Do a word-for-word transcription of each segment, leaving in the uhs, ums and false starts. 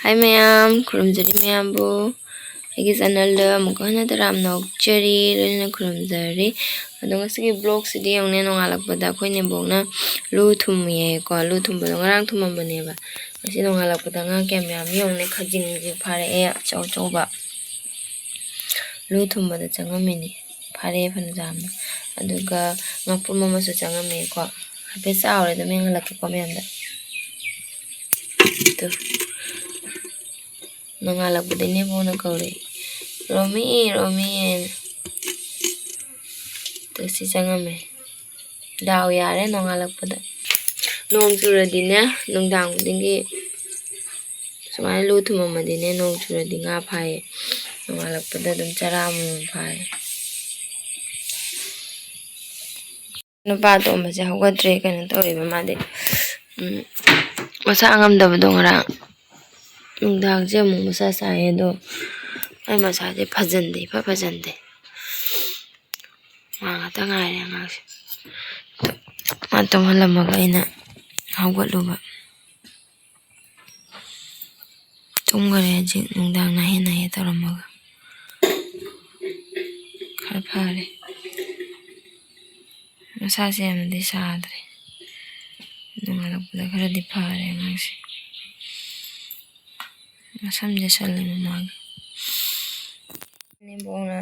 ꯍꯥꯏ ꯃꯌꯥꯝ, ꯈꯨꯔꯨꯝꯖꯔꯤ ꯃꯌꯥꯝꯕꯨ꯫ ꯑꯩꯒꯤ ꯆꯦꯅꯦꯜꯗ ꯑꯃꯨꯛꯀ ꯍꯟꯅ ꯇꯔꯥꯝꯅ ꯑꯣꯛꯆꯔꯤ, ꯂꯣꯏꯅꯅ ꯈꯨꯔꯨꯝꯖꯔꯤ꯫ ꯑꯗꯣ ꯉꯁꯤꯒꯤ ꯕ꯭ꯂꯣꯛꯁꯤꯗꯤ ꯌꯦꯡꯉꯨꯅꯦ, ꯅꯣꯡꯉꯥꯜꯂꯛꯄꯗ ꯑꯩꯈꯣꯏ ꯅꯦꯝꯕꯣꯛꯅ ꯂꯨ ꯊꯨꯝꯃꯦꯀꯣ꯫ ꯂꯨ ꯊꯨꯝꯕꯗꯣ ꯉꯔꯥꯡ ꯊꯨꯝꯃꯝꯕꯅꯦꯕ꯫ ꯉꯁꯤ ꯅꯣꯡꯉꯥꯜꯂꯛꯄꯗ ꯉꯥ ꯀꯌꯥꯝ ꯌꯥꯝ ꯌꯦꯡꯉꯨꯅꯦ, ꯈꯖꯤꯡꯁꯨ ꯐꯥꯔꯛꯑꯦ ꯑꯆꯧ ꯑꯆꯧꯕ꯫ ꯂꯨ ꯊꯨꯝꯕꯗ ꯆꯪꯉꯝꯃꯤꯅꯦ, ꯐꯥꯔꯛꯑꯦ ꯐꯅꯌꯥꯝꯅ꯫ ꯑꯗꯨꯒ ꯉꯥꯄ꯭ꯔꯨꯝ ꯑꯃꯁꯨ ꯆꯪꯉꯝꯃꯦꯀꯣ꯫ ꯍꯥꯏꯐꯦꯠ ꯆꯥꯎꯔꯦ, ꯑꯗꯨꯝ ꯌꯦꯡꯍꯜꯂꯛꯀꯦꯀꯣ ꯃꯌꯥꯝꯗ꯫ ꯇꯨ꯫ ꯅꯣꯡꯉꯥꯜꯂꯛꯄꯗ ꯏꯅꯦꯝꯕꯣꯛꯅ ꯀꯧꯔꯛꯏ, "ꯔꯣꯃꯤ, ꯔꯣꯃꯤ" ꯍꯥꯏꯅ꯫ ꯇꯨ, ꯁꯤ ꯆꯪꯉꯝꯃꯦ꯫ ꯗꯥꯎ ꯌꯥꯔꯦ, ꯅꯣꯡꯉꯥꯜꯂꯛꯄꯗ꯫ ꯅꯣꯡ ꯆꯨꯔꯗꯤꯅꯦ, ꯅꯨꯡꯗꯥꯡ ꯈꯨꯗꯤꯡꯒꯤ ꯁꯨꯃꯥꯏꯅ ꯂꯨ ꯊꯨꯝꯃꯝꯃꯗꯤꯅꯦ, ꯅꯣꯡ ꯆꯨꯔꯗꯤ ꯉꯥ ꯐꯥꯏꯌꯦ꯫ ꯅꯣꯡꯉꯥꯜꯂꯛꯄꯗ ꯑꯗꯨꯝ ꯆꯔꯥ ꯑꯃꯃꯝ ꯐꯥꯏꯌꯦ꯫ ꯅꯨꯄꯥ ꯑꯇꯣꯝꯕꯁꯦ ꯍꯧꯒꯠꯇ꯭ꯔꯦ, ꯀꯩꯅꯣ ꯇꯧꯔꯤꯕ ꯃꯥꯗꯤ꯫ ꯎꯝ, ꯃꯁꯥ ꯉꯝꯗꯕꯗꯣ ꯉꯔꯥꯡ ꯅꯨꯡꯗꯥꯡꯁꯦ ꯑꯃꯨꯛ ꯃꯁꯥ ꯆꯥꯏꯌꯦ, ꯑꯗꯣ ꯃꯥꯏ ꯃꯁꯥꯁꯦ ꯐꯖꯟꯗꯦ, ꯏꯐ ꯐꯖꯟꯗꯦ꯫ ꯃꯥ ꯉꯥꯛꯇ ꯉꯥꯏꯔꯦ ꯑꯉꯥꯡꯁꯦ꯫ ꯃꯥ ꯇꯨꯝꯍꯜꯂꯝꯃꯒ ꯑꯩꯅ ꯍꯧꯒꯠꯂꯨꯕ꯫ ꯇꯨꯝꯈꯔꯦ ꯍꯧꯖꯤꯛ, ꯅꯨꯡꯗꯥꯡ ꯅꯥꯍꯦ ꯅꯥꯍꯦ ꯇꯧꯔꯝꯃꯒ꯫ ꯈꯔ ꯐꯔꯦ꯫ ꯃꯁꯥꯁꯦ ꯌꯥꯝꯅꯗꯤ ꯁꯥꯗ꯭ꯔꯦ꯫ ꯅꯣꯡꯉꯥꯜꯂꯛꯄꯗ ꯈꯔꯗꯤ ꯐꯔꯦ ꯑꯉꯥꯡꯁꯦ꯫ ꯃꯁꯝꯁꯦ ꯁꯜꯂꯦ ꯃꯃꯥꯒꯤ꯫ ꯅꯦꯝꯕꯣꯛꯅ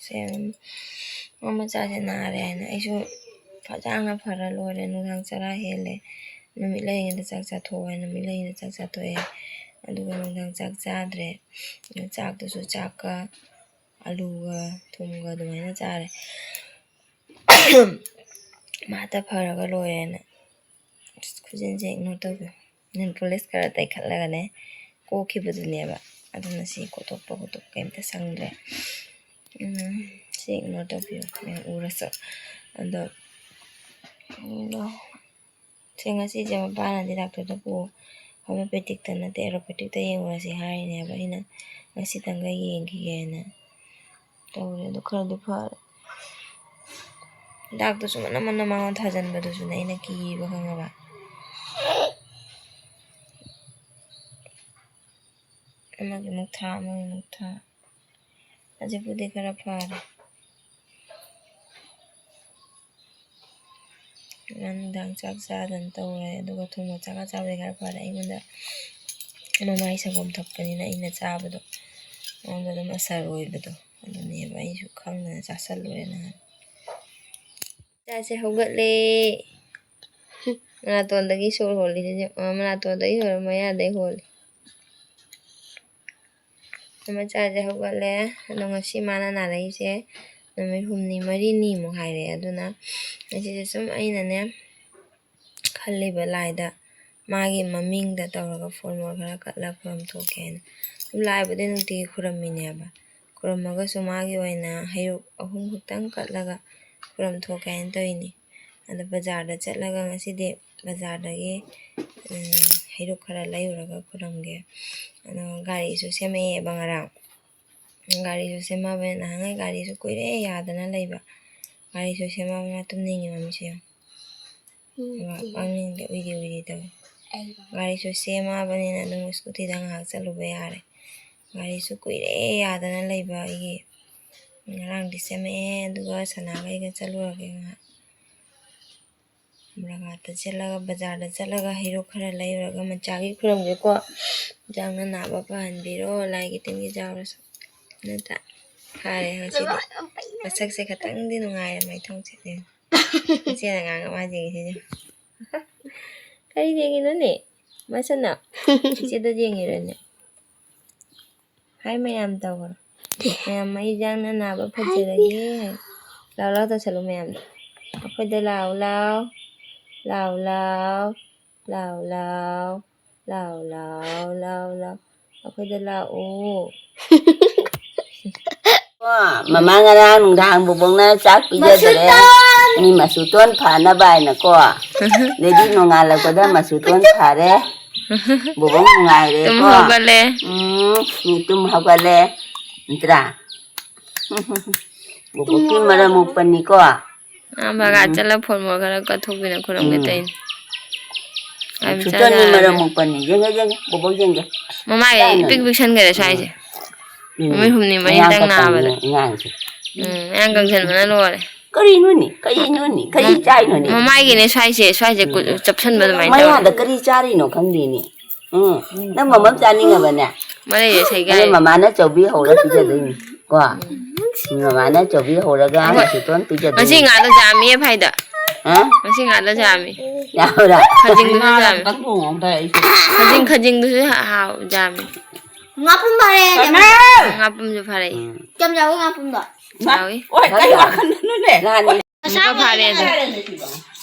ꯁꯦ, "ꯃꯃꯥ ꯃꯆꯥꯁꯦ ꯅꯥꯔꯦ" ꯍꯥꯏꯅ ꯑꯩꯁꯨ ꯐꯖꯅ ꯐꯔ ꯂꯣꯏꯔꯦ꯫ ꯅꯨꯡꯗꯥꯡ ꯆꯔꯥ ꯍꯦꯜꯂꯦ꯫ ꯅꯨꯃꯤꯠ ꯂꯩꯔꯤꯉꯩꯗ ꯆꯥꯛ ꯆꯥꯊꯣꯛꯑꯣ ꯍꯥꯏꯅ ꯅꯨꯃꯤꯠ ꯂꯩꯔꯤꯉꯩꯗ ꯆꯥꯛ ꯆꯥꯊꯣꯛꯑꯦ꯫ ꯑꯗꯨꯒ ꯅꯨꯡꯗꯥꯡ ꯆꯥꯛ ꯆꯥꯗ꯭ꯔꯦ꯫ ꯆꯥꯛꯇꯨꯁꯨ ꯆꯥꯛꯀ ꯑꯂꯨꯒ ꯊꯨꯝꯒ ꯑꯗꯨꯃꯥꯏꯅ ꯆꯥꯔꯦ꯫ ꯃꯥꯇ ꯐꯔꯒ ꯂꯣꯏꯔꯦꯅ꯫ ꯑꯁ, ꯈꯨꯖꯤꯟꯁꯦ ignore ꯇꯧꯕꯤꯌꯨ꯫ ꯅꯦꯜ polish ꯈꯔ ꯇꯩꯈꯠꯂꯒꯅꯦ, ꯀꯣꯛꯈꯤꯕꯗꯨꯅꯦꯕ꯫ ꯑꯗꯨꯅ ꯁꯤ ꯀꯣꯠꯊꯣꯛꯄ ꯈꯣꯠꯇꯣꯛꯄ ꯀꯩꯝꯇ ꯁꯪꯗ꯭ꯔꯦ꯫ ꯎꯝ, ꯁꯤ ignore ꯇꯧꯕꯤꯌꯨ, ꯃꯌꯥꯝ ꯎꯔꯁꯨ꯫ ꯑꯗꯣ, ꯎꯝ, ꯁꯤ ꯉꯁꯤꯁꯦ ꯃꯄꯥꯅꯗꯤ ꯗꯥꯛꯇꯔꯗ ꯄꯨ, homeopathic ꯇ ꯅꯠꯇꯦ, allopathic ꯇ ꯌꯦꯡꯉꯨꯔꯁꯤ ꯍꯥꯏꯔꯤꯅꯦꯕ꯫ ꯑꯩꯅ ꯉꯁꯤꯇꯪꯒ ꯌꯦꯡꯈꯤꯒꯦꯅ ꯇꯧꯔꯦ꯫ ꯑꯗꯨ ꯈꯔꯗꯤ ꯐꯔꯦ꯫ ꯍꯤꯗꯥꯛꯇꯨꯁꯨ ꯃꯅꯝ ꯃꯅꯝ ꯃꯉꯣꯟꯗ ꯊꯥꯖꯤꯟꯕꯗꯨꯁꯨꯅꯦ ꯑꯩꯅ ꯀꯤꯕ, ꯈꯪꯉꯕ? ꯑꯃꯒꯤ ꯑꯃꯨꯛ ꯊꯥ, ꯑꯃꯒꯤ ꯑꯃꯨꯛ ꯊꯥ꯫ ꯍꯧꯖꯤꯛꯄꯨꯗꯤ ꯈꯔ ꯐꯔꯦ꯫ ꯉꯔꯥꯡ ꯅꯨꯡꯗꯥꯡ ꯆꯥꯛ ꯆꯥꯗꯅ ꯇꯧꯔꯦ, ꯑꯗꯨꯒ ꯊꯨꯝꯒ ꯆꯥꯛꯀ ꯆꯥꯕꯗꯤ ꯈꯔ ꯐꯔꯦ꯫ ꯑꯩꯉꯣꯟꯗ ꯃꯃꯥꯏ ꯁꯪꯒꯣꯝ ꯊꯛꯄꯅꯤꯅ ꯑꯩꯅ ꯆꯥꯕꯗꯣ ꯃꯉꯣꯟꯗ ꯑꯗꯨꯝ ꯑꯁꯔ ꯑꯣꯏꯕꯗꯣ, ꯑꯗꯨꯅꯦꯕ꯫ ꯑꯩꯁꯨ ꯈꯪꯗꯅ ꯆꯥꯁꯜꯂꯨꯔꯦ ꯅꯍꯥꯟ꯫ ꯏꯆꯥꯁꯦ ꯍꯧꯒꯠꯂꯦ꯫ ꯃꯅꯥꯇꯣꯟꯗꯒꯤ ꯁꯣꯔ ꯍꯣꯜꯂꯤꯁꯤꯁꯨ, ꯑ, ꯃꯅꯥꯇꯣꯟꯗꯒꯤ ꯍꯣꯜꯂ ꯃꯌꯥꯗꯩ ꯍꯣꯜꯂꯤ꯫ ꯃꯆꯥꯁꯦ ꯍꯧꯒꯠꯂꯦ꯫ ꯑꯗꯣ ꯉꯁꯤ ꯃꯥꯅ ꯅꯥꯔꯛꯏꯁꯦ ꯅꯨꯃꯤꯠ ꯍꯨꯝꯅꯤ ꯃꯔꯤꯅꯤꯃꯨꯛ ꯍꯥꯏꯔꯦ꯫ ꯑꯗꯨꯅ ꯉꯁꯤꯁꯦ ꯁꯨꯝ ꯑꯩꯅꯅꯦ ꯈꯜꯂꯤꯕ ꯂꯥꯏꯗ ꯃꯥꯒꯤ ꯃꯃꯤꯡꯗ ꯇꯧꯔꯒ ꯐꯣꯔꯃꯣꯜ ꯈꯔ ꯀꯠꯂ ꯈꯨꯔꯨꯝ ꯊꯣꯛꯀꯦ ꯍꯥꯏꯅ꯫ ꯁꯨꯝ ꯂꯥꯏꯕꯨꯗꯤ ꯅꯨꯡꯇꯤꯒꯤ ꯈꯨꯔꯝꯃꯤꯅꯦꯕ꯫ ꯈꯨꯔꯝꯃꯒꯁꯨ ꯃꯥꯒꯤ ꯑꯣꯏꯅ ꯍꯩꯔꯨꯛ ꯑꯍꯨꯝ ꯈꯛꯇꯪ ꯀꯠꯂꯒ ꯈꯨꯔꯝ ꯊꯣꯛꯀꯦ ꯍꯥꯏꯅ ꯇꯧꯔꯤꯅꯤ꯫ ꯑꯗꯣ ꯕꯖꯥꯔꯗ ꯆꯠꯂꯒ ꯉꯁꯤꯗꯤ ꯕꯖꯥꯔꯗꯒꯤ, ꯎꯝ, ꯍꯩꯔꯨꯛ ꯈꯔ ꯂꯩꯔꯨꯔꯒ ꯈꯨꯔꯝꯒꯦ꯫ ꯑꯗꯣ ꯒꯥꯔꯤꯁꯨ ꯁꯦꯝꯃꯛꯑꯦꯕ ꯉꯔꯥꯡ꯫ ꯒꯥꯔꯤꯁꯨ ꯁꯦꯝꯃꯛꯑꯕꯅꯤꯅ, ꯅꯍꯥꯟꯉꯩ ꯒꯥꯔꯤꯁꯨ ꯀꯨꯏꯔꯦ ꯌꯥꯗꯅ ꯂꯩꯕ꯫ ꯒꯥꯔꯤꯁꯨ ꯁꯦꯝꯃꯛꯑꯕꯅꯤꯅ ꯇꯨꯝꯅꯤꯡꯉꯤ ꯃꯃꯤꯁꯦ ꯌꯦꯡꯉꯨ꯫ ꯎꯝ, ꯃꯥ ꯄꯪꯅꯤꯡꯗꯦ, ꯎꯏꯔꯤ ꯎꯏꯔꯤ ꯇꯧꯋꯦ꯫ ꯑꯩ ꯒꯥꯔꯤꯁꯨ ꯁꯦꯝꯃꯛꯑꯕꯅꯤꯅ ꯑꯗꯨꯝ ꯁ꯭ꯀꯨꯇꯤꯗ ꯉꯥꯏꯍꯥꯛ ꯆꯠꯂꯨꯕ ꯌꯥꯔꯦ꯫ ꯒꯥꯔꯤꯁꯨ ꯀꯨꯏꯔꯦ ꯌꯥꯗꯅ ꯂꯩꯕ ꯑꯩꯒꯤ꯫ ꯉꯔꯥꯡꯗꯤ ꯁꯦꯝꯃꯛꯑꯦ, ꯑꯗꯨꯒ ꯁꯅꯥꯒ ꯑꯩꯒ ꯆꯠꯂꯨꯔꯒꯦ ꯉꯥꯏꯍꯥꯛ꯫ ꯕ꯭ꯔꯒꯥꯠꯇ ꯆꯠꯂꯒ, ꯕꯖꯥꯔꯗ ꯆꯠꯂꯒ ꯍꯩꯔꯨꯛ ꯈꯔ ꯂꯩꯔꯨꯔꯒ ꯃꯆꯥꯒꯤ ꯈꯨꯔꯝꯒꯦꯀꯣ꯫ ꯏꯟꯖꯥꯡꯅ ꯅꯥꯕ ꯐꯍꯟꯕꯤꯔꯣ, ꯂꯥꯏꯒꯤ ꯇꯤꯟꯒꯤ ꯆꯥꯎꯔꯁꯨ꯫ ꯅꯠꯇ꯭ꯔꯥ? ꯐꯔꯦ ꯉꯁꯤꯗꯤ꯫ ꯃꯁꯛꯁꯦ ꯈꯇꯪꯗꯤ ꯅꯨꯡꯉꯥꯏꯔꯦ ꯃꯥꯏꯊꯣꯡꯁꯦ꯫ ꯏꯆꯦꯅ ꯉꯥꯡꯉ ꯃꯥ ꯌꯦꯡꯉꯤꯁꯤꯗꯤ꯫ ꯀꯔꯤ ꯌꯦꯡꯉꯤꯅꯣꯅꯦ? ꯃꯁꯅ ꯏꯆꯦꯗ ꯌꯦꯡꯉꯤꯔꯅꯦ? ꯍꯥꯏ ꯃꯌꯥꯝ ꯇꯧꯈ꯭ꯔꯣ꯫ ꯃꯌꯥꯝ ꯃꯩ ꯌꯥꯡꯅ ꯅꯥꯕ ꯐꯖꯔꯒꯦ꯫ ꯂꯥꯎ ꯂꯥꯎ ꯇꯧꯁꯜꯂꯨ ꯃꯌꯥꯝꯗ꯫ ꯑꯩꯈꯣꯏꯗ ꯂꯥꯎ ꯂꯥꯎ꯫ ꯂꯥꯎ ꯂꯥꯎ꯫ ꯂꯥꯎ ꯂꯥꯎ꯫ ꯂꯥꯎ ꯂꯥꯎ ꯂꯥꯎ ꯂꯥꯎ꯫ ꯑꯩꯈꯣꯏꯗ ꯂꯥꯛꯑꯣ꯫ ꯀꯣ, ꯃꯃꯥ ꯉꯔꯥꯡ ꯅꯨꯡꯗꯥꯡ ꯕꯣꯕꯣꯛꯅ ꯆꯥꯛ ꯄꯤꯖꯗ꯭ꯔꯦ꯫ ꯃꯁꯨꯇꯣꯟ! ꯃꯤ ꯃꯁꯨꯇꯣꯟ ꯐꯅꯕ ꯍꯥꯏꯅꯀꯣ꯫ ꯑꯗꯩꯗꯤ ꯅꯣꯡꯉꯥꯜꯂꯛꯄꯗ ꯃꯁꯨꯇꯣꯟ ꯐꯔꯦ꯫ ꯕꯣꯕꯣꯛ ꯅꯨꯡꯉꯥꯏꯔꯦꯀꯣ꯫ ꯇꯨꯝ ꯍꯧꯒꯠꯂꯦ꯫ ꯎꯝ, ꯃꯤ ꯇꯨꯝ ꯍꯧꯒꯠꯂꯦ꯫ ꯅꯠꯇ꯭ꯔꯥ? ꯕꯣꯕꯣꯛꯀꯤ ꯃꯔꯝ ꯃꯣꯛꯄꯅꯤꯀꯣ꯫ ꯑꯥ, ꯕꯔꯥ ꯎꯝ꯫ ꯆꯠꯂ ꯐꯣꯟ ꯃꯣꯔ ꯈꯔ ꯀꯠꯊꯣꯛꯄꯤꯅ ꯈꯨꯔꯨꯝꯒꯦ ꯎꯝ꯫ ꯇꯧꯔꯤꯅꯦ꯫ ꯌꯥꯝ ꯁꯨꯇꯟꯒꯤ ꯆꯥꯟꯅꯔꯦ꯫ ꯃꯔꯝ ꯃꯣꯛꯄꯅꯤ꯫ ꯌꯦꯡꯒꯦ, ꯌꯦꯡꯒꯦ, ꯕꯣꯕꯣꯛ ꯌꯦꯡꯒꯦ꯫ ꯃꯃꯥꯏ ꯆꯥꯏꯅꯣ? ꯏꯄꯤꯛ ꯄꯤꯛꯁꯟꯈꯔꯦ ꯁ꯭ꯋꯥꯏꯁꯦ꯫ ꯎꯝ꯫ ꯅꯨꯃꯤꯠ ꯍꯨꯝꯅꯤ ꯃꯔꯤꯇꯪ ꯃꯌꯥꯡ ꯅꯥꯕꯗ꯫ ꯀꯪꯉꯦ ꯑꯉꯥꯡꯁꯦ꯫ ꯎꯝ, ꯃꯌꯥꯡ ꯀꯪꯁꯟꯕꯅ ꯂꯣꯏꯔꯦ꯫ ꯀꯔꯤꯅꯣꯅꯦ? ꯀꯔꯤꯅꯣꯅꯦ? ꯀꯔꯤ ꯆꯥꯏꯅꯣꯅꯦ? ꯃꯃꯥꯏꯒꯤꯅꯦ ꯁ꯭ꯋꯥꯏꯁꯦ, ꯁ꯭ꯋꯥꯏꯁꯦ ꯀꯨ-, ꯎꯝ꯫ ꯆꯞꯁꯟꯕ ꯑꯗꯨꯃꯥꯏꯅ ꯇꯧꯔꯦ꯫ ꯃꯌꯥꯗ ꯀꯔꯤ ꯆꯥꯔꯤꯅꯣ ꯈꯪꯗꯦꯅꯦ꯫ ꯎꯝ꯫ ꯅꯪ ꯃꯃꯝ ꯆꯥꯅꯤꯡꯉꯕꯅꯦ? ꯃꯔꯩꯁꯦ ꯁꯩꯒꯥꯏꯔꯦ꯫ ꯑꯗꯨ ꯃꯃꯥꯅ ꯆꯧꯕꯤ ꯍꯧꯔ ꯄꯤꯖꯗꯣꯏꯅꯤ꯫ ꯀꯣ? ꯎꯝ꯫ ꯃꯃꯥꯅ ꯆꯧꯕꯤ ꯍꯧꯔꯒ ꯍꯣꯏ꯫ ꯉꯁꯤ ꯇꯣꯟ ꯄꯤꯖꯗꯣꯏꯅꯤ꯫ ꯉꯁꯤ ꯉꯥꯗꯣ ꯌꯥꯝꯃꯤꯌꯦ ꯐꯥꯏꯗ꯫ ꯍꯥ? ꯉꯁꯤ ꯉꯥꯗꯣ ꯌꯥꯝꯃꯤ꯫ ꯌꯥꯎꯔꯥ? ꯈꯖꯤꯡꯗꯨꯁꯨ ꯉꯥ ꯌꯥꯝꯃꯤ꯫ ꯈꯤꯇꯪ ꯊꯣꯡꯉꯣ ꯑꯝꯇ ꯑꯩꯁꯨ꯫ ꯈꯖꯤꯡ, ꯈꯖꯤꯡꯗꯨꯁꯨ ꯍꯥꯎ-, ꯌꯥꯝꯃꯤ꯫ ꯉꯥꯄꯨꯝ ꯐꯥꯔꯦ, ꯌꯥꯝ꯫ ꯀꯅꯥ? ꯉꯥꯄꯨꯝꯁꯨ ꯐꯥꯔꯛꯏ꯫ ꯎꯝ꯫ ꯌꯥꯝ ꯆꯥꯎꯋꯤ ꯉꯥꯄꯨꯝꯗꯣ꯫ ꯃꯥ-, ꯆꯥꯎꯋꯤ꯫ ꯑꯣꯏ, ꯀꯔꯤ ꯋꯥꯈꯜꯗꯅꯣꯅꯦ? ꯉꯥꯅꯤ꯫ ꯑꯃꯨꯛꯀ ꯐꯥꯔꯦ ꯑꯗꯣ꯫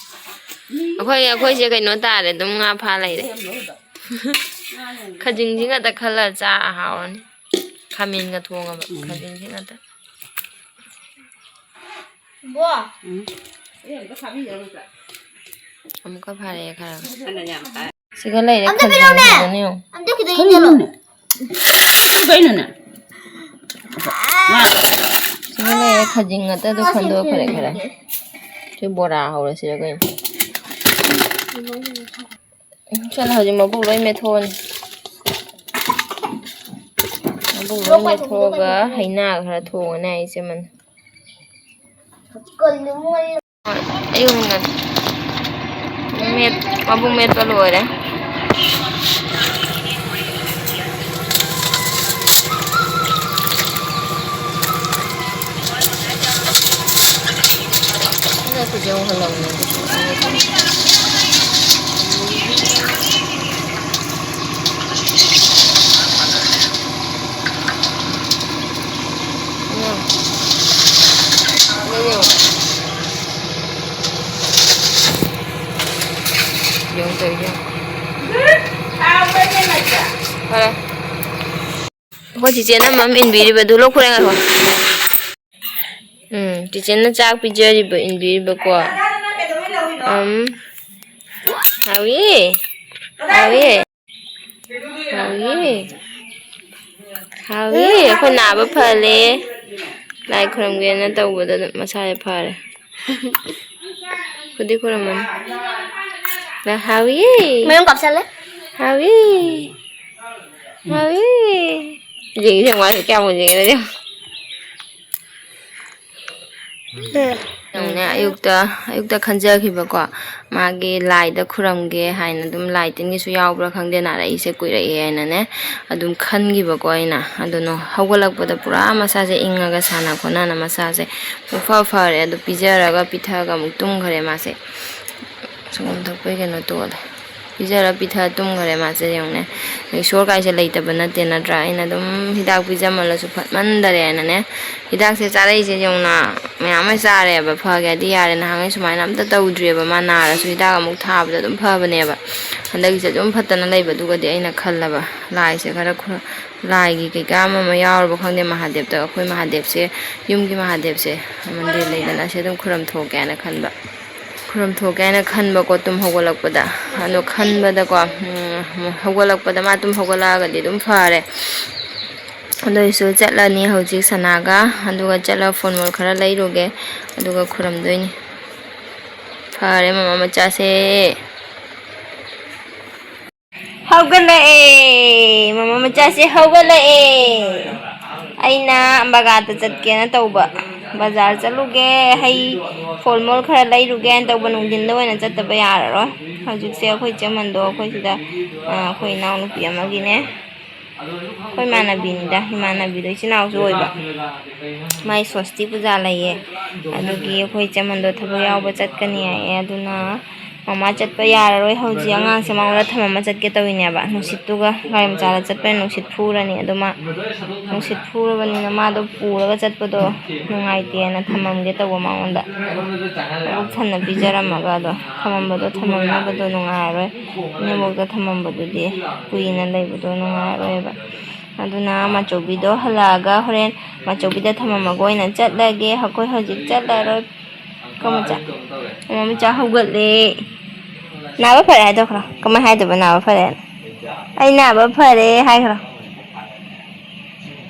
ꯑꯩꯈꯣꯏ, ꯑꯩꯈꯣꯏꯁꯦ ꯀꯩꯅꯣ ꯇꯥꯔꯦ, ꯑꯗꯨꯝ ꯉꯥ ꯐꯥ ꯂꯩꯔꯦ꯫ ꯈꯖꯤꯡꯁꯤ ꯉꯥꯛꯇ ꯈꯜꯂ ꯆꯥ ꯍꯥꯎꯔꯅꯤ꯫ ꯈꯥꯃꯦꯟꯒ ꯊꯣꯡꯉꯕ, ꯎꯝ꯫ ꯈꯖꯤꯡꯁꯤ ꯉꯥꯛꯇ꯫ ꯕꯣ꯫ ꯎꯝ꯫ ꯑꯃꯨꯛꯀ ꯐꯥꯔꯛꯑꯦ ꯈꯔ꯫ ꯐꯅ ꯌꯥꯝ ꯐꯥꯔꯦ꯫ ꯁꯤꯒ ꯂꯩꯔꯦ ꯑꯝꯇ ꯈꯖꯤꯡ ꯄꯤꯔꯛꯎꯅꯦ꯫ ꯁꯤꯗꯅꯦ ꯌꯦꯡꯉꯨ꯫ ꯑꯝꯇ ꯈꯤꯇꯪ ꯌꯦꯡꯉꯨꯅꯦ꯫ ꯀꯩꯅꯣꯅꯦ? ꯁꯤꯒ ꯂꯩꯔꯦ ꯈꯖꯤꯡ ꯉꯥꯛꯇ ꯑꯗꯨ ꯈꯟꯗꯣꯛꯈ꯭ꯔꯦ ꯈꯔ꯫ ꯁꯤ ꯕꯣꯔꯥ ꯍꯧꯔꯁꯤꯔ ꯀꯩꯅꯣ? ꯎꯝ, ꯁꯣꯝꯗ ꯍꯧꯖꯤꯛ ꯃꯕꯨꯛ ꯂꯣꯏ ꯃꯦꯠꯊꯣꯛꯑꯅꯤ꯫ ꯃꯕꯨꯛ ꯂꯣꯏ ꯃꯦꯠꯊꯣꯛꯑꯒ ꯍꯩꯅꯥ ꯈꯔ ꯊꯣꯡꯉꯅꯤ ꯍꯥꯏ ꯏꯆꯦꯃꯅ꯫ ꯍꯣꯏ, ꯑꯌꯨꯛ ꯉꯟ-, ꯃꯦꯠ-, ꯃꯕꯨꯛ ꯃꯦꯠꯄ ꯂꯣꯏꯔꯦ꯫ ꯁꯤꯅ ꯈꯨꯖꯧ ꯍꯜꯂꯛꯅꯦ꯫ ꯎꯝ꯫ ꯌꯦꯡꯉꯣ꯫ ꯌꯦꯡꯉꯣ ꯇꯧꯔꯤꯁꯦ ꯌꯦꯡꯉꯣ꯫ ꯐꯔꯦ꯫ ꯑꯩꯈꯣꯏ ꯆꯤꯆꯦꯅ ꯃꯝ ꯏꯟꯕꯤꯔꯤꯕꯗꯨ ꯂꯧꯈꯣꯔꯦ ꯉꯥꯏꯈꯣ꯫ ꯎꯝ, ꯆꯤꯆꯦꯅ ꯆꯥꯛ ꯄꯤꯖꯔꯤꯕ, ꯏꯟꯕꯤꯔꯤꯕꯀꯣ꯫ ꯎꯝ꯫ ꯍꯥꯎꯏ꯫ ꯍꯥꯎꯏ꯫ ꯍꯥꯎꯏ꯫ ꯍꯥꯎꯏ꯫ ꯑꯩꯈꯣꯏ ꯅꯥꯕ ꯐꯔꯦ꯫ ꯂꯥꯏ ꯈꯨꯔꯨꯝꯒꯦꯅ ꯇꯧꯕꯗ ꯑꯗꯨꯝ ꯃꯁꯥꯁꯦ ꯐꯔꯦ꯫ ꯈꯨꯗꯤ ꯈꯨꯔꯨꯝꯃꯅꯤ꯫ ꯍꯥꯎꯏ꯫ ꯃꯌꯨꯝ ꯀꯥꯞꯁꯜꯂꯦ꯫ ꯍꯥꯎꯏ꯫ ꯍꯥꯎꯏ꯫ ꯌꯦꯡꯁꯦ ꯃꯥꯁꯦ ꯀꯌꯥꯝ ꯌꯦꯡꯉꯦ꯫ ꯅꯪꯅꯦ ꯑꯌꯨꯛꯇ ꯑꯌꯨꯛꯇ ꯈꯟꯖꯈꯤꯕꯀꯣ, ꯃꯥꯒꯤ ꯂꯥꯏꯗ ꯈꯨꯔꯝꯒꯦ ꯍꯥꯏꯅ ꯑꯗꯨꯝ ꯂꯥꯏ ꯇꯤꯟꯒꯤꯁꯨ ꯌꯥꯎꯕ꯭ꯔꯥ ꯈꯪꯗꯦ, ꯅꯥꯔꯛꯏꯁꯦ ꯀꯨꯏꯔꯛꯑꯦ ꯍꯥꯏꯅꯅꯦ ꯑꯗꯨꯝ ꯈꯟꯈꯤꯕꯀꯣ ꯑꯩꯅ꯫ ꯑꯗꯨꯅ ꯍꯧꯒꯠꯂꯛꯄꯗ ꯄꯨꯔꯥ ꯃꯁꯥꯁꯦ ꯏꯪꯉꯒ ꯁꯥꯟꯅ ꯈꯣꯠꯅꯅ ꯃꯁꯥꯁꯦ ꯄꯨꯡꯐ ꯐꯔꯦ꯫ ꯑꯗꯨ ꯄꯤꯖꯔꯒ ꯄꯤꯊꯛꯑꯒ ꯑꯃꯨꯛ ꯇꯨꯝꯈ꯭ꯔꯦ ꯃꯥꯁꯦ꯫ ꯁꯪꯒꯣꯝ ꯊꯛꯄꯩ ꯀꯩꯅꯣ ꯇꯣꯛꯑꯗ ꯄꯤꯖꯔ ꯄꯤꯊꯛꯑ ꯇꯨꯝꯈꯔꯦ ꯃꯥꯁꯦ꯫ ꯌꯦꯡꯉꯨꯅꯦ, ꯏꯁꯣꯔ ꯀꯥꯏꯁꯦ ꯂꯩꯇꯕ ꯅꯠꯇꯦ ꯅꯠꯇ꯭ꯔꯥ? ꯑꯩꯅ ꯑꯗꯨꯝ ꯍꯤꯗꯥꯛ ꯄꯤꯖꯃꯜꯂꯁꯨ ꯐꯠꯃꯟꯗꯔꯦꯅꯅꯦ ꯍꯤꯗꯥꯛꯁꯦ ꯆꯥꯔꯛꯏꯁꯦ꯫ ꯌꯦꯡꯉꯨꯅ, ꯃꯌꯥꯝ ꯑꯃ ꯆꯥꯔꯦꯕ, ꯐꯒꯦꯗꯤ ꯌꯥꯔꯦ꯫ ꯅꯍꯥꯟꯉꯩ ꯁꯨꯃꯥꯏꯅ ꯑꯝꯇ ꯇꯧꯗ꯭ꯔꯤꯑꯕ꯫ ꯃꯥ ꯅꯥꯔꯁꯨ ꯍꯤꯗꯥꯛ ꯑꯃꯨꯛ ꯊꯥꯕꯗ ꯑꯗꯨꯝ ꯐꯕꯅꯦꯕ꯫ ꯍꯟꯗꯛꯀꯤꯁꯦ ꯑꯗꯨꯝ ꯐꯠꯇꯅ ꯂꯩꯕꯗꯨꯒꯗꯤ ꯑꯩꯅ ꯈꯜꯂꯕ, ꯂꯥꯏꯁꯦ ꯈꯔ ꯈꯨꯔ-, ꯂꯥꯏꯒꯤ ꯀꯩꯀꯥ ꯑꯃ ꯑꯃ ꯌꯥꯎꯔꯕ ꯈꯪꯗꯦ꯫ ꯃꯍꯥꯗꯦꯕꯇ, ꯑꯩꯈꯣꯏ ꯃꯍꯥꯗꯦꯕꯁꯦ, ꯌꯨꯝꯒꯤ ꯃꯍꯥꯗꯦꯕꯁꯦ, ꯃꯟꯗꯤꯔ ꯂꯩꯗꯅ, ꯑꯁꯤ ꯑꯗꯨꯝ ꯈꯨꯔꯝ ꯊꯣꯛꯀꯦ ꯍꯥꯏꯅ ꯈꯟꯕ꯫ ꯈꯨꯔꯝ ꯊꯣꯛꯀꯦ ꯍꯥꯏꯅ ꯈꯟꯕꯀꯣ, ꯇꯨꯝ ꯍꯧꯒꯠꯂꯛꯄꯗ꯫ ꯑꯗꯣ ꯈꯟꯕꯗꯀꯣ, ꯎꯝ, ꯍꯧꯒꯠꯂꯛꯄꯗ, ꯃꯥ ꯇꯨꯝ ꯍꯧꯒꯠꯂꯛꯑꯒꯗꯤ ꯑꯗꯨꯝ ꯐꯔꯦ꯫ ꯑꯗꯨ ꯑꯣꯏꯁꯨ ꯆꯠꯂꯅꯤ ꯍꯧꯖꯤꯛ ꯁꯅꯥꯒ, ꯑꯗꯨꯒ ꯆꯠꯂꯒ ꯐꯣꯔꯃꯦꯜ ꯈꯔ ꯂꯩꯔꯨꯒꯦ, ꯑꯗꯨꯒ ꯈꯨꯔꯝꯗꯣꯏꯅꯤ꯫ ꯐꯔꯦ, ꯃꯃꯥ ꯃꯆꯥꯁꯦ꯫ ꯍꯧꯒꯠꯂꯛꯑꯦ! ꯃꯃꯥ ꯃꯆꯥꯁꯦ ꯍꯧꯒꯠꯂꯛꯑꯦ! ꯑꯩꯅ ꯕꯒꯥꯗ ꯆꯠꯀꯦꯅ ꯇꯧꯕ꯫ ꯕꯖꯥꯔ ꯆꯠꯂꯨꯒꯦ, ꯍꯩ, ꯐꯣꯔꯃꯦꯜ ꯈꯔ ꯂꯩꯔꯨꯒꯦꯅ ꯇꯧꯕ꯫ ꯅꯨꯡꯊꯤꯟꯗ ꯑꯣꯏꯅ ꯆꯠꯇꯕ ꯌꯥꯔꯔꯣꯏ꯫ ꯍꯧꯖꯤꯛꯁꯦ ꯑꯩꯈꯣꯏ ꯆꯦꯃꯟꯗꯣ ꯑꯩꯈꯣꯏ ꯁꯤꯗ, ꯑ, ꯑꯩꯈꯣꯏ ꯏꯅꯥꯎꯅꯨꯄꯤ ꯑꯃꯒꯤꯅꯦ꯫ ꯑꯩꯈꯣꯏ ꯏꯃꯥꯟꯅꯕꯤꯅꯤꯗ, ꯏꯃꯥꯟꯅꯕꯤꯗꯣ ꯏꯆꯤꯟ ꯏꯅꯥꯎꯁꯨ ꯑꯣꯏꯕ꯫ ꯃꯥꯏ ꯁꯣꯁꯇꯤ ꯄꯨꯖꯥ ꯂꯩꯌꯦ꯫ ꯑꯗꯨꯒꯤ ꯑꯩꯈꯣꯏ ꯏꯆꯦꯃꯟꯗꯣ ꯊꯕꯛ ꯌꯥꯎꯕ ꯆꯠꯀꯅꯤ ꯍꯥꯏꯌꯦ꯫ ꯑꯗꯨꯅ ꯃꯃꯥ ꯆꯠꯄ ꯌꯥꯔꯔꯣꯏ꯫ ꯍꯧꯖꯤꯛ ꯑꯉꯥꯡꯁꯦ ꯃꯉꯣꯟꯗ ꯊꯝꯃꯝꯃ ꯆꯠꯀꯦ ꯇꯧꯔꯤꯅꯦꯕ꯫ ꯅꯨꯡꯁꯤꯠꯇꯨꯒ, ꯒꯥꯔꯤ ꯃꯆꯥꯗ ꯆꯠꯄꯅꯤꯅ ꯅꯨꯡꯁꯤꯠ ꯐꯨꯔꯅꯤ꯫ ꯑꯗꯣ ꯃꯥ ꯅꯨꯡꯁꯤꯠ ꯐꯨꯔꯕꯅꯤꯅ ꯃꯥꯗꯣ ꯄꯨꯔꯒ ꯆꯠꯄꯗꯣ ꯅꯨꯡꯉꯥꯏꯇꯦꯅ ꯊꯝꯃꯝꯒꯦ ꯇꯧꯕ ꯃꯉꯣꯟꯗ꯫ ꯃꯕꯨꯛ ꯊꯟꯅ ꯄꯤꯖꯔꯝꯃꯒ ꯑꯗꯣ ꯊꯝꯃꯝꯕꯗꯣ ꯊꯝꯃꯝꯅꯕꯗꯣ ꯅꯨꯡꯉꯥꯏꯔꯔꯣꯏ꯫ ꯏꯅꯦꯝꯕꯣꯛꯇ ꯊꯝꯃꯝꯕꯗꯨꯗꯤ ꯀꯨꯏꯅ ꯂꯩꯕꯗꯣ ꯅꯨꯡꯉꯥꯏꯔꯔꯣꯏꯕ꯫ ꯑꯗꯨꯅ ꯃꯆꯧꯕꯤꯗꯣ ꯍꯜꯂꯛꯑꯒ ꯍꯣꯔꯦꯟ ꯃꯆꯧꯕꯤꯗ ꯊꯝꯃꯝꯃꯒ ꯑꯣꯏꯅ ꯆꯠꯂꯒꯦ꯫ ꯑꯩꯈꯣꯏ ꯍꯧꯖꯤꯛ ꯆꯠꯂꯔꯣꯏ꯫ ꯀꯃꯆꯥ, ꯃꯃꯆꯥ ꯍꯧꯒꯠꯂꯦ꯫ ꯅꯥꯕ ꯐꯔꯦ ꯍꯥꯏꯗꯣꯛꯈ꯭ꯔꯣ꯫ ꯀꯃꯥꯏ ꯍꯥꯏꯗꯣꯏꯕ ꯅꯥꯕ ꯐꯔꯦ ꯍꯥꯏꯅ? "ꯑꯩ ꯅꯥꯕ ꯐꯔꯦ" ꯍꯥꯏꯈ꯭ꯔꯣ꯫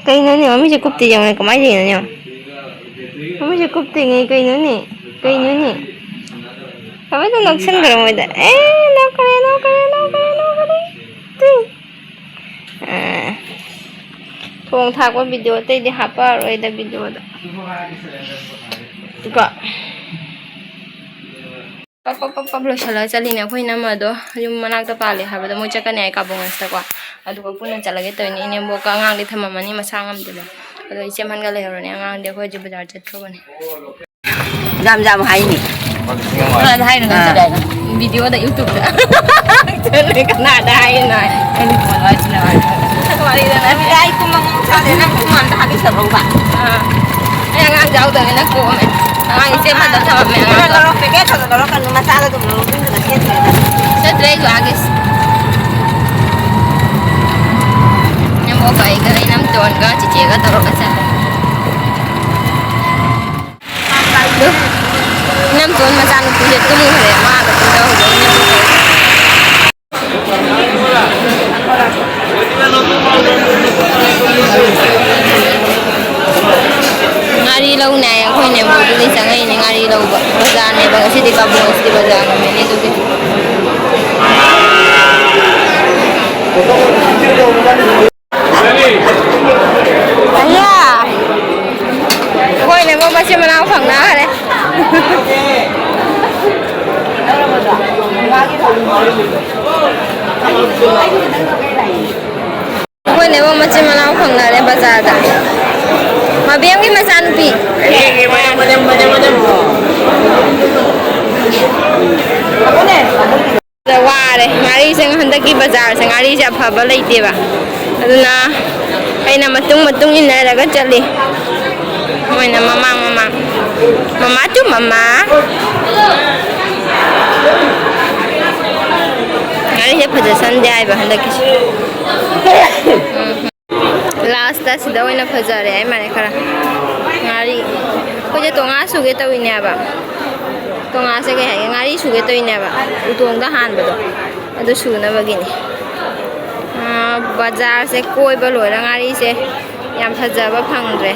ꯀꯩꯅꯣꯅꯦ, ꯃꯃꯤꯠꯁꯦ ꯀꯨꯞꯇꯦ ꯌꯦꯡꯉꯨꯅꯦ, ꯀꯃꯥꯏꯅ ꯇꯧꯔꯤꯅꯣ ꯌꯦꯡꯉꯣ꯫ ꯃꯃꯤꯠꯁꯦ ꯀꯨꯞꯇꯦꯅꯦ, ꯀꯩꯅꯣꯅꯦ? ꯀꯩꯅꯣꯅꯦ? ꯀꯃꯥꯏꯅ ꯅꯣꯛꯁꯟꯈ꯭ꯔꯣ ꯃꯣꯏꯗ? ꯑꯦ, ꯅꯣꯛꯈ꯭ꯔꯦ, ꯅꯣꯛꯈ꯭ꯔꯦ, ꯅꯣꯛꯈ꯭ꯔꯦ, ꯅꯣꯛꯈ꯭ꯔꯦ꯫ ꯇꯨ꯫ ꯑꯥ꯫ ꯊꯣꯡ ꯊꯥꯛꯄ ꯚꯤꯗꯤꯑꯣ ꯑꯇꯩꯗꯤ ꯍꯥꯞꯄꯛꯑꯔꯣꯏꯗ ꯚꯤꯗꯤꯑꯣꯗ꯫ ꯀꯣ꯫ ꯄꯞ ꯄꯞ ꯄꯞ ꯄꯞ ꯂꯣꯏꯁꯤꯜꯂꯒ ꯆꯠꯂꯤꯅꯦ꯫ ꯑꯩꯈꯣꯏ ꯏꯅꯝꯃꯗꯣ ꯌꯨꯝ ꯃꯅꯥꯛꯇ ꯄꯥꯜꯂꯦ ꯍꯥꯏꯕꯗꯣ, ꯃꯣꯏ ꯆꯠꯀꯅꯤ ꯍꯥꯏ ꯀꯥꯕꯨꯡꯋꯥꯁꯤꯗꯀꯣ꯫ ꯑꯗꯨꯒ ꯄꯨꯟꯅ ꯆꯠꯂꯒꯦ ꯇꯧꯔꯤꯅꯦ꯫ ꯏꯅꯦꯝꯕꯣꯛꯀ ꯑꯉꯥꯡꯗꯤ ꯊꯝꯃꯝꯃꯅꯤ, ꯃꯁꯥ ꯉꯝꯗꯦꯕ꯫ ꯑꯗꯣ ꯏꯆꯦ ꯑꯍꯟꯒ ꯂꯩꯍꯧꯔꯅꯤ꯫ ꯑꯉꯥꯡꯗꯤ ꯑꯩꯈꯣꯏ ꯍꯧꯖꯤꯛ ꯕꯖꯥꯔ ꯆꯠꯈ꯭ꯔꯕꯅꯦ꯫ ꯌꯥꯝ ꯌꯥꯝ ꯍꯥꯏꯅꯤ꯫ ꯀꯅꯥꯗ ꯍꯥꯏꯅꯣ ꯅꯪ ꯑꯥ꯫ ꯆꯠꯂꯦ ꯍꯥꯏꯅꯣ? ꯚꯤꯗꯤꯑꯣꯗ, YouTube-ꯇ꯫ ꯆꯠꯂꯦ, ꯀꯅꯥꯗ ꯍꯥꯏꯅꯣ? ꯑꯩꯅ ꯐꯣꯟ ꯋꯥꯔꯤ ꯁꯥꯟꯅꯕ꯫ ꯋꯥꯔꯤꯗꯣ ꯅꯪ ꯀꯥꯏ ꯀꯨꯝꯕ ꯃꯑꯣꯡ ꯁꯥꯗꯦ, ꯅꯪ ꯀꯨꯝꯕ ꯑꯝꯇ ꯍꯥꯞꯄꯤꯁꯜꯂꯛꯎꯕ꯫ ꯑꯥ꯫ ꯑꯩ ꯑꯉꯥꯡ ꯌꯥꯎꯗꯕꯅꯤꯅ ꯀꯣꯝꯃꯦ꯫ ꯑꯉꯥꯡ ꯏꯆꯦ ꯑꯃꯗ ꯊꯝꯃꯝꯃꯦ, ꯑꯉꯥꯡꯗꯣ꯫ ꯂꯧꯔꯣ, ꯄꯦꯀꯦꯠ ꯑꯆꯧꯕꯗꯣ ꯂꯧꯔꯣ, ꯀꯩꯅꯣ ꯃꯆꯥꯗꯣ ꯑꯗꯨꯝ ꯂꯧꯔꯣ, ꯌꯨꯝꯗ ꯁꯦꯠꯇ꯭ꯔꯦꯗ꯫ ꯆꯠꯇ꯭ꯔꯦ ꯑꯩꯁꯨ ꯑꯥꯒꯤꯁ꯫ ꯅꯦꯝꯕꯣꯛꯀ ꯑꯩꯒ, ꯏꯅꯝꯇꯣꯟꯒ ꯆꯤꯆꯦꯒ ꯇꯧꯔꯒ ꯆꯠꯂꯦ꯫ ꯑꯗꯨ ꯏꯅꯝꯇꯣꯟ ꯃꯆꯥꯅꯨꯄꯤꯁꯦ ꯇꯨꯝꯈ꯭ꯔꯦ, ꯃꯥꯒ ꯇꯨꯝꯗꯍꯧꯕ ꯏꯅꯝꯇꯣꯟ꯫ ꯉꯥꯔꯤ ꯂꯧꯅꯤ ꯍꯥꯏꯌꯦ, ꯑꯩꯈꯣꯏ ꯅꯦꯝꯕꯣꯛꯇꯨꯗꯤ ꯆꯪꯉꯛꯏꯅꯦ ꯉꯥꯔꯤ ꯂꯧꯕ꯫ ꯕꯖꯥꯔꯅꯦꯕ ꯉꯁꯤꯗꯤ, ꯀꯥꯕꯨꯡ ꯉꯁꯤꯗꯤ ꯕꯖꯥꯔ ꯅꯨꯃꯤꯠꯅꯦ ꯑꯗꯨꯒꯤ꯫ ꯑꯌꯥ! ꯑꯩꯈꯣꯏꯅꯦꯕꯣ ꯃꯆꯤꯟ ꯃꯅꯥꯎ ꯐꯪꯅꯈ꯭ꯔꯦ꯫ ꯑꯩꯈꯣꯏꯅꯦꯕꯣ ꯃꯆꯤꯟ ꯃꯅꯥꯎ ꯐꯪꯅꯔꯦ ꯕꯖꯥꯔꯗ꯫ ꯃꯕꯦꯝꯒꯤ ꯃꯆꯥꯅꯨꯄꯤ꯫ ꯋꯥꯔꯦ꯫ ꯉꯥꯔꯤꯁꯦ ꯍꯟꯗꯛꯀꯤ ꯕꯖꯥꯔꯁꯦ ꯉꯥꯔꯤꯁꯦ ꯑꯐꯕ ꯂꯩꯇꯦꯕ꯫ ꯑꯗꯨꯅ ꯑꯩꯅ ꯃꯇꯨꯡ ꯃꯇꯨꯡ ꯏꯟꯅꯔꯒ ꯆꯠꯂꯤ꯫ ꯃꯣꯏꯅ ꯃꯃꯥꯡ ꯃꯃꯥꯡ꯫ ꯃꯃꯥ ꯇꯨ ꯃꯃꯥ꯫ ꯉꯥꯔꯤꯁꯦ ꯐꯖꯁꯟꯗꯦ ꯍꯥꯏꯕ ꯍꯟꯗꯛꯀꯤꯁꯦ꯫ ꯎꯝ꯫ ꯂꯥꯁꯇ ꯁꯤꯗ ꯑꯣꯏꯅ ꯐꯖꯔꯦ ꯍꯥꯏ ꯃꯥꯅꯦ ꯈꯔ꯫ ꯉꯥꯔꯤ꯫ ꯑꯩꯈꯣꯏꯁꯦ ꯇꯣꯉꯥ ꯁꯨꯒꯦ ꯇꯧꯔꯤꯅꯦꯕ꯫ ꯇꯣꯉꯥꯁꯦ ꯀꯩ ꯍꯥꯏꯒꯦ? ꯉꯥꯔꯤ ꯁꯨꯒꯦ ꯇꯧꯔꯤꯅꯦꯕ꯫ ꯎꯇꯣꯡꯗ ꯍꯥꯟꯕꯗꯣ꯫ ꯑꯗꯨ ꯁꯨꯅꯕꯒꯤꯅꯤ꯫ ꯑꯥ, ꯕꯖꯥꯔꯁꯦ ꯀꯣꯏꯕ ꯂꯣꯏꯔ ꯉꯥꯔꯤꯁꯦ ꯌꯥꯝ ꯐꯖꯕ ꯐꯪꯗ꯭ꯔꯦ꯫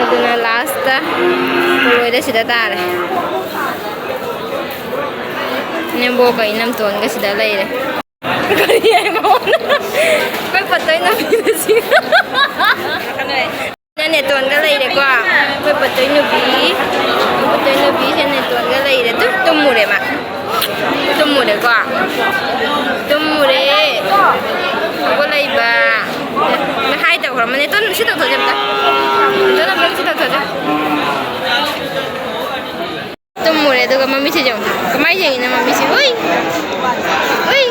ꯑꯗꯨꯅ ꯂꯥꯁꯇ ꯂꯣꯏꯔ ꯁꯤꯗ ꯇꯥꯔꯦ꯫ ꯅꯦꯝꯕꯣꯛꯀ ꯏꯅꯝꯇꯣꯟꯒ ꯁꯤꯗ ꯂꯩꯔꯦ꯫ ꯀꯔꯤ ꯍꯥꯏꯕ? ꯑꯩꯈꯣꯏ ꯄꯠꯇꯣꯏ ꯅꯨꯄꯤꯗ ꯁꯤ꯫ ꯅꯦꯇꯣꯟꯒ ꯂꯩꯔꯦꯀꯣ꯫ ꯑꯩꯈꯣꯏ ꯄꯠꯇꯣꯏ ꯅꯨꯄꯤ, ꯄꯠꯇꯣꯏ ꯅꯨꯄꯤꯁꯦ ꯅꯦꯇꯣꯟꯒ ꯂꯩꯔꯦ꯫ ꯇꯨ, ꯇꯨꯝꯃꯨꯔꯦ ꯃꯥ꯫ ꯇꯨꯝꯃꯨꯔꯦꯀꯣ꯫ ꯇꯨꯝꯃꯨꯔꯦ꯫ ꯍꯧꯒꯠꯂꯛꯏꯕ꯫ ꯍꯥꯏ ꯇꯧꯈ꯭ꯔꯣ꯫ ꯅꯦꯇꯣꯟ ꯁꯤ ꯇꯧꯊꯣꯛꯑꯁꯦ ꯑꯝꯇ꯫ ꯅꯦꯇꯣꯟ ꯑꯝꯇ ꯁꯤ ꯇꯧꯊꯣꯛꯑꯁꯦ꯫ ꯇꯨꯝꯃꯨꯔꯦ ꯑꯗꯨꯒ ꯃꯃꯤꯠꯁꯦ ꯌꯦꯡꯉꯨ꯫ ꯀꯃꯥꯏꯅ ꯌꯦꯡꯉꯤꯅꯣ ꯃꯃꯤꯠꯁꯦ? ꯎꯏ! ꯎꯏ!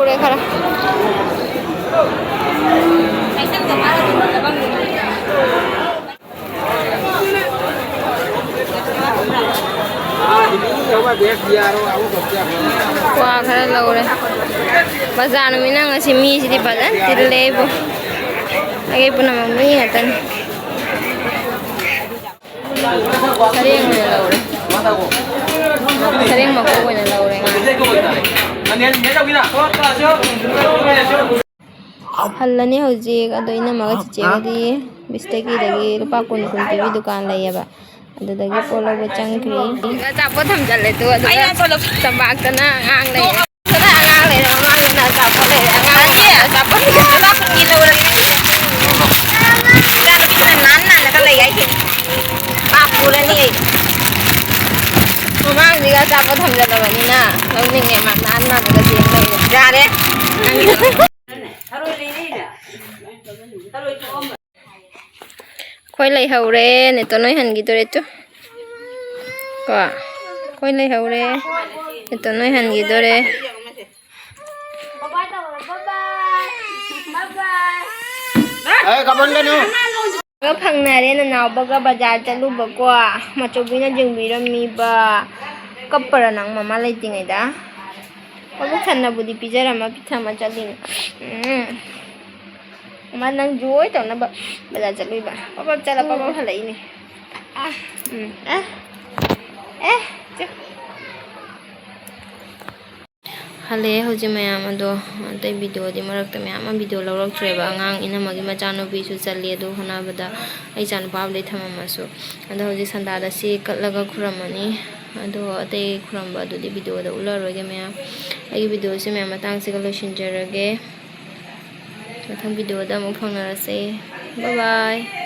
ꯎꯔꯦ ꯈꯔ꯫ ꯀ꯭ꯋꯥ ꯈꯔ ꯂꯧꯔꯦ꯫ ꯕꯖꯥꯔ ꯅꯨꯃꯤꯠꯅ ꯉꯁꯤ ꯃꯤꯁꯤꯗꯤ ꯐꯖꯅ ꯇꯤꯜꯂꯦ ꯑꯩꯕꯨ꯫ ꯑꯩꯒꯤ ꯄꯨꯝꯅꯃꯛ ꯃꯤ ꯉꯥꯛꯇꯅꯤ꯫ ꯁꯔꯦꯡ ꯑꯣꯏꯅ ꯂꯧꯔꯦ꯫ ꯁꯔꯦꯡ ꯃꯀꯣꯛ ꯑꯣꯏꯅ ꯂꯧꯔꯦ ꯉꯥ꯫ ꯍꯜꯂꯅꯤ ꯍꯧꯖꯤꯛ꯫ ꯑꯗꯣ ꯏꯅꯝꯃꯒ ꯆꯤꯆꯦꯒꯗꯤ ꯕꯤꯁꯇꯒꯤꯗꯒꯤ ꯂꯨꯄꯥ ꯀꯨꯟ ꯀꯨꯟ ꯄꯤꯕꯤ ꯗꯨꯀꯥꯟ ꯂꯩꯌꯦꯕ, ꯑꯗꯨꯗꯒꯤ ꯄꯣꯠ ꯂꯧꯕ ꯆꯪꯈ꯭ꯔꯤ꯫ ꯑꯆꯥꯄꯣꯠ ꯊꯝꯖꯜꯂꯦ ꯇꯨ, ꯑꯗꯨꯒ ꯆꯝꯕꯥꯛꯇꯅ ꯑꯉꯥꯡ ꯂꯩꯔꯦ꯫ ꯑꯉꯥꯡ ꯂꯩꯔꯦ, ꯃꯃꯥꯡꯗꯅ ꯑꯆꯥꯄꯣꯠ ꯂꯩꯔꯦ꯫ ꯑꯉꯥꯡꯁꯦ ꯑꯆꯥꯄꯣꯠ ꯂꯨꯄꯥ ꯀꯨꯟꯒꯤ ꯂꯧꯔꯒꯦ꯫ ꯏꯆꯥꯅꯨꯄꯤꯁꯤꯅ ꯅꯥꯟ ꯅꯥꯜꯂꯒ ꯂꯩ ꯍꯥꯏꯁꯦ꯫ ꯄꯥꯞ ꯄꯨꯔꯅꯤ ꯑꯩ꯫ ꯃꯃꯥꯡꯁꯤꯒ ꯑꯆꯥꯄꯣꯠ ꯊꯝꯖꯜꯂꯕꯅꯤꯅ ꯂꯧꯅꯤꯡꯉꯦ ꯃꯥ꯫ ꯅꯥꯟ ꯅꯥꯜꯂꯒ ꯆꯦꯟ ꯂꯩꯔꯦ꯫ ꯌꯥꯔꯦ꯫ ꯅꯪꯒꯤꯗꯣ꯫ ꯊꯔꯣꯏ ꯂꯩꯔꯛꯏꯅꯦ꯫ ꯊꯔꯣꯏ ꯊꯣꯛꯑꯝꯕ꯫ ꯑꯩꯈꯣꯏ ꯂꯩꯍꯧꯔꯦ꯫ ꯅꯦꯇꯣꯟ ꯍꯣꯏ ꯍꯟꯈꯤꯗꯣꯔꯦ ꯇꯨ꯫ ꯀꯣ꯫ ꯑꯩꯈꯣꯏ ꯂꯩꯍꯧꯔꯦ꯫ ꯅꯦꯇꯣꯟ ꯍꯣꯏ ꯍꯟꯈꯤꯗꯣꯔꯦ꯫ ꯑꯦ, ꯀꯥꯞꯍꯟꯒꯅꯨ꯫ ꯐꯪꯅꯔꯦ ꯅꯅꯥꯎꯕꯒ ꯕꯖꯥꯔ ꯆꯠꯂꯨꯕꯀꯣ꯫ ꯃꯆꯧꯕꯤꯅ ꯌꯦꯡꯕꯤꯔꯝꯃꯤꯕ꯫ ꯀꯞꯄꯔ ꯅꯪ ꯃꯃꯥ ꯂꯩꯇ꯭ꯔꯤꯉꯩꯗ? ꯃꯕꯨꯛ ꯊꯟꯅꯕꯨꯗꯤ ꯄꯤꯖꯔꯝꯃ ꯄꯤꯊꯝꯃ ꯆꯠꯂꯤꯅꯦ꯫ ꯎꯝ꯫ ꯃꯃꯥ ꯅꯪ ꯖꯣꯏ ꯇꯧꯅꯕ ꯕꯖꯥꯔ ꯆꯠꯂꯨꯏꯕ꯫ ꯄꯞ ꯄꯞ ꯆꯠꯂ ꯄꯞ ꯄꯞ ꯍꯜꯂꯛꯏꯅꯦ꯫ ꯎꯝ꯫ ꯑꯦ꯫ ꯑꯦ꯫ ꯆꯨ꯫ ꯂꯩ ꯍꯧꯖꯤꯛ ꯃꯌꯥꯝ ꯑꯗꯣ꯫ ꯑꯇꯩ ꯚꯤꯗꯤꯑꯣꯗꯤ ꯃꯔꯛꯇ ꯃꯌꯥꯝ ꯑꯃ ꯚꯤꯗꯤꯑꯣ ꯂꯧꯔꯛꯇ꯭ꯔꯦꯕ, ꯑꯉꯥꯡ ꯏꯅꯝꯃꯒꯤ ꯃꯆꯥꯅꯨꯄꯤꯁꯨ ꯆꯠꯂꯤ ꯑꯗꯨ ꯍꯣꯠꯅꯕꯗ ꯑꯩ ꯏꯆꯥꯅꯨꯄꯥꯕꯨꯗꯤ ꯊꯝꯃꯝꯃꯁꯨ꯫ ꯑꯗꯣ ꯍꯧꯖꯤꯛ ꯁꯟꯗꯥꯗ ꯁꯤ ꯀꯠꯂꯒ ꯈꯨꯔꯝꯃꯅꯤ꯫ ꯑꯗꯣ ꯑꯇꯩ ꯈꯨꯔꯝꯕ ꯑꯗꯨꯗꯤ ꯚꯤꯗꯤꯑꯣꯗ ꯎꯠꯂꯔꯣꯏꯒꯦ ꯃꯌꯥꯝ꯫ ꯑꯩꯒꯤ ꯚꯤꯗꯤꯑꯣꯁꯦ ꯃꯌꯥꯝ ꯃꯇꯥꯡꯁꯤꯒ ꯂꯣꯏꯁꯤꯟꯖꯔꯒꯦ꯫ ꯃꯊꯪ ꯚꯤꯗꯤꯑꯣꯗ ꯑꯃꯨꯛ ꯐꯪꯅꯔꯁꯦ꯫ Bye bye꯫